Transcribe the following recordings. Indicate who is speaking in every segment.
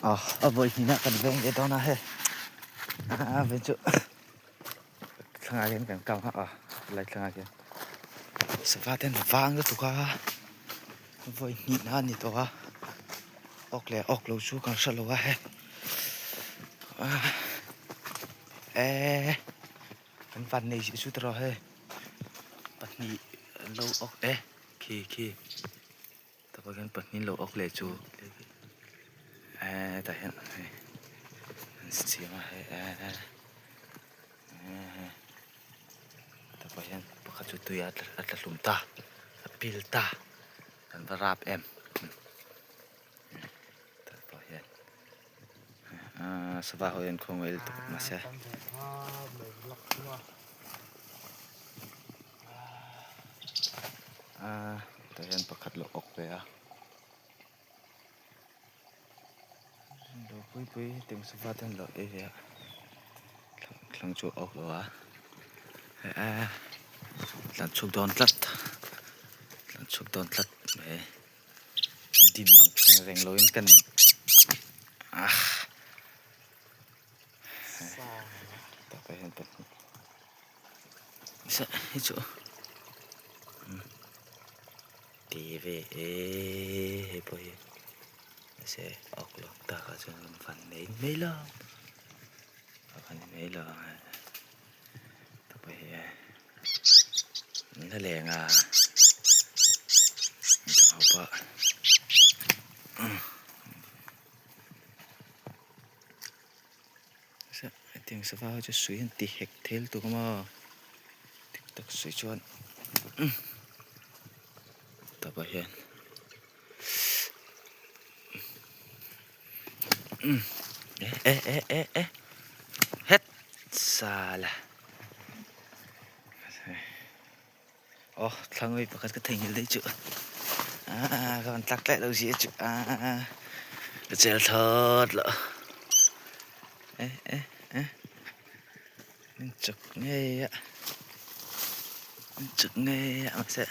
Speaker 1: A vawi hnihna kan veng leh dawn a hei a veng chu thlangah hian kan kang a helai thlangah hian sava te an vang lutuk a vawi hnihna a ni tawh a awk leh awk lo chu kan hre lo a hei eee kan van nei zih zut erawh hei pahnih an lo awk e khi khi. Tah hian pahnih lo awk leh chu eee tah hian hei an siam a hei eee eee tah pawh hian pakhat chu tui a a tla hlum ta a pil ta kan va rap em tah pawh hian aaa sava ho hian khawngaih lutuk mahse. Aaa tah hian pakhat lo awk ve a lo pui pui hetiang sofa te an lo ei ve a thlang chu a awk lo a eee tlan chhuk dawn tlat tlan chhuk dawn tlat mai dim ang thleng reng lo in kan ah. Tah hian pahnih hi chu ti ve e hei pawh hi mahse awk lo takah chuan rawn van mai mai lo a van mai lo tah pawh hi la leng a ho pawh. Hetiang sava ho chu sui an ti hek thei lutuk a maw dik tak sui chuan tawpah hian eh eh eh eh het sala Aw thlangawi pakhat ka theihnghilh daih chu aaa ka rawn tlak tlaih lo zia chu aaa ka chel thlawt loh eh eh eh min chuk ngei a min chuk ngei a mahse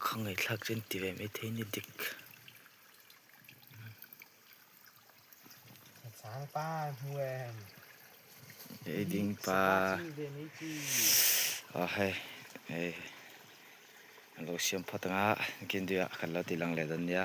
Speaker 1: khawngaihthlak chu an ti ve maithei ni dik. Ei ding pa aw hei hei an lo siam phawt ang a kin duiah kan lo ti lang leh dawn nia.